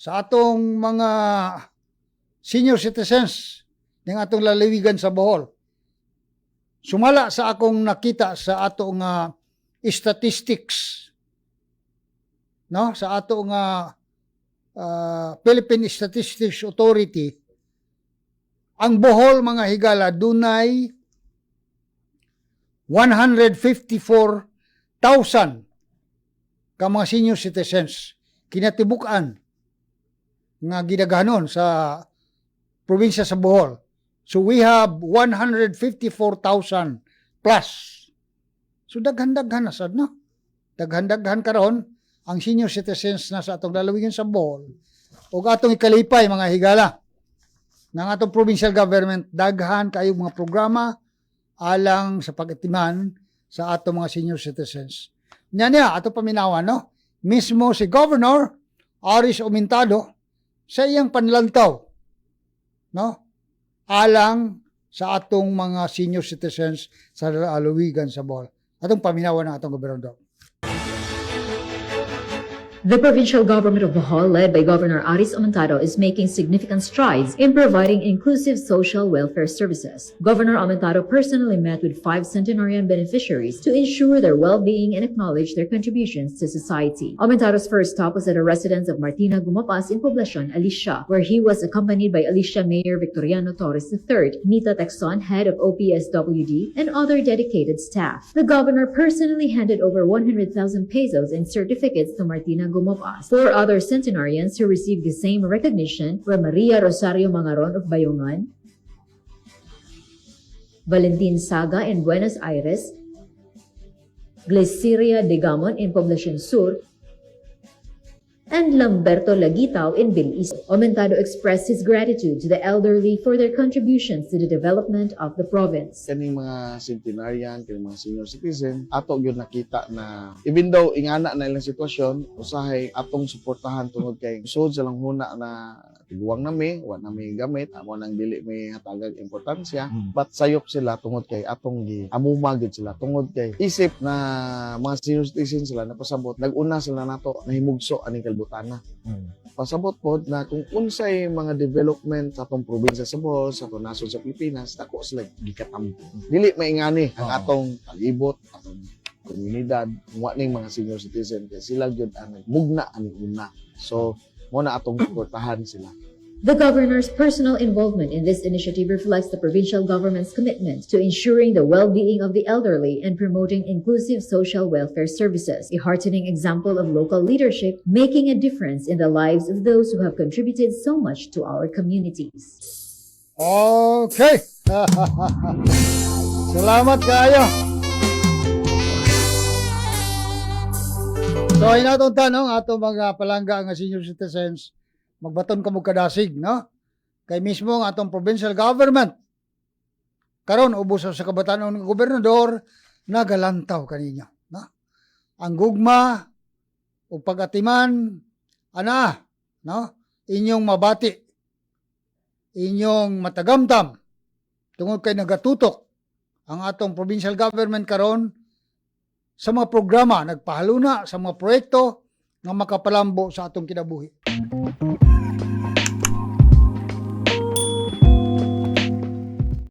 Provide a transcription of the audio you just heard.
Sa atong mga senior citizens ng atong lalawigan sa Bohol. Sumala sa akong nakita sa ato nga statistics, no, sa ato nga Philippine Statistics Authority, ang Bohol, mga higala, dunay 154,000 ka mga senior citizens kinatibuk-an nga gidaghanon sa probinsya sa Bohol. So we have 154,000 plus. So daghan-daghan na sad, no? Daghan-daghan karon ang senior citizens na sa atong lalawigan sa Bohol. Ug atong ikalipay, mga higala, ng atong provincial government daghan kayo mga programa alang sa pag-atiman sa atong mga senior citizens. Nya niya ato paminawan, no? Mismo si Governor Aris Aumentado sa iyang panlantaw, no, alang sa atong mga senior citizens sa lalawigan sa Bohol. Atong paminawan ng atong gobernador. The provincial government of Bohol, led by Governor Aris Aumentado, is making significant strides in providing inclusive social welfare services. Governor Aumentado personally met with five centenarian beneficiaries to ensure their well-being and acknowledge their contributions to society. Aumentado's first stop was at the residence of Martina Gumapas in Poblacion, Alicia, where he was accompanied by Alicia Mayor Victoriano Torres III, Nita Texon, head of OPSWD, and other dedicated staff. The governor personally handed over 100,000 pesos in certificates to Martina Gumapas. Four other centenarians who received the same recognition were Maria Rosario Mangaron of Bayongan, Valentin Saga in Buenos Aires, Glyceria de Gamon in Poblacion Sur, and Lamberto Lagitao in Bilis. Aumentado expressed his gratitude to the elderly for their contributions to the development of the province. Kaning mga centenarian, kaning mga senior citizen, ato gyud nakita na even though ingana na ilang sitwasyon, usahay atong suportahan tungod kay sud sa lang huna na tiguang nami, wa nami gamit, amo nang dili may hatagag importansya, but sayop sila tungod kay atong gi amuma gyud sila tungod kay isip na mga senior citizen sila, napasabot nag-una sila nato nahimugso aning kalibutana. Pasabot pod na kung unsay mga development sa atong probinsya sa Bohol, sa atong nasod sa Pilipinas, dako sila gikatampo. Dili maingani ang atong palibot, atong komunidad, kung wa ning mga senior citizen kay sila gyud ang mugna aning una. So, mo na atong suportahan sila. The governor's personal involvement in this initiative reflects the provincial government's commitment to ensuring the well-being of the elderly and promoting inclusive social welfare services, a heartening example of local leadership making a difference in the lives of those who have contributed so much to our communities. Okay. Salamat kaayo. So, ay natong tanong, atong mga palangga nga senior citizens, magbaton ka mo kadasig, no? Kay mismo ang atong provincial government, karon ubos sa kabataan ng gobernador, nagalantaw kaninyo, no? Ang gugma o pag-atiman, ana, no? Inyong mabati, inyong matagamtam, tungod kay nagatutok ang atong provincial government karon sa mga programa, nagpahaluna sa mga proyekto nga makapalambo sa atong kinabuhi.